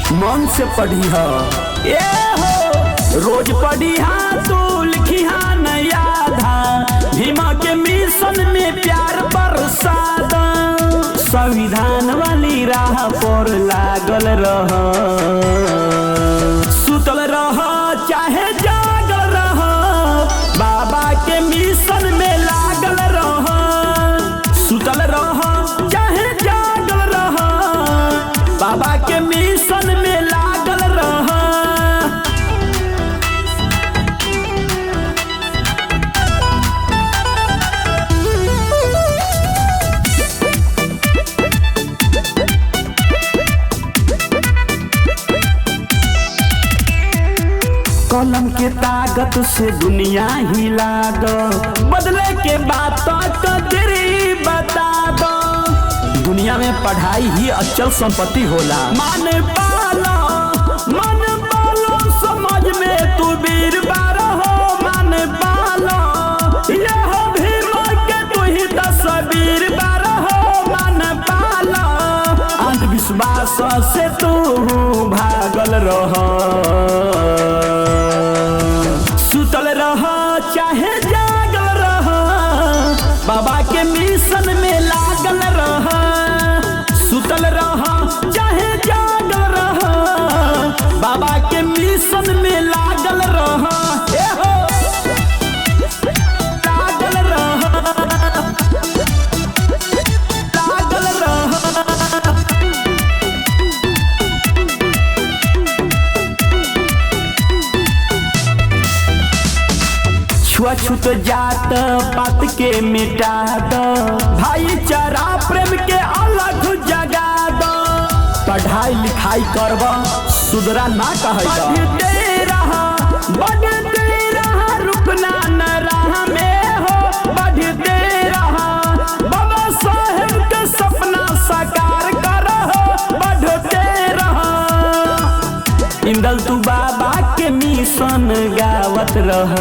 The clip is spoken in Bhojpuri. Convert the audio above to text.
तू मन से पढ़ी ह। ए हो रोज पढ़ी हा तू लिखी हा नया धा, भीमा के मिशन में प्यार बरसाद, संविधान वाली राह पर लागल रह। सुतल रह चाहे जागल रह, बाबा के मिशन में लागल रह। सुतल रह चाहे जागल रह, बाबा के मिशन में लागल रह। कलम के ताकत से दुनिया हिला दो, बदले के बात कदरी बता दो। दुनिया में पढ़ाई ही अचल संपत्ति होला। मान पालो मन पालो समाज में तू वीर बार हो, मान पालो यह भीम के तू ही तस्वीर बार हो, मान पालो अंधविश्वास से तू भागल रह। सुतल रह चाहे जागल रह, बाबा के मिशन में लागल रह। सुतल रह चाहे जागल रह, बाबा के मिशन में लागल रह। ए हो लागल रह, लागल रह। छुआछूत जात पात के मिटा दो, भाईचारा प्रेम के अलग जगा दो। पढ़ाई लिखाई करब सुधरा ना कह, बढ़ते रहा बढ़ते रहा, रुकना न रहा में हो, बढ़ते रहा बाबा साहेब के सपना साकार करहो, बढ़ते रहा। इंदल तू बाबा के मिशन गावत रह।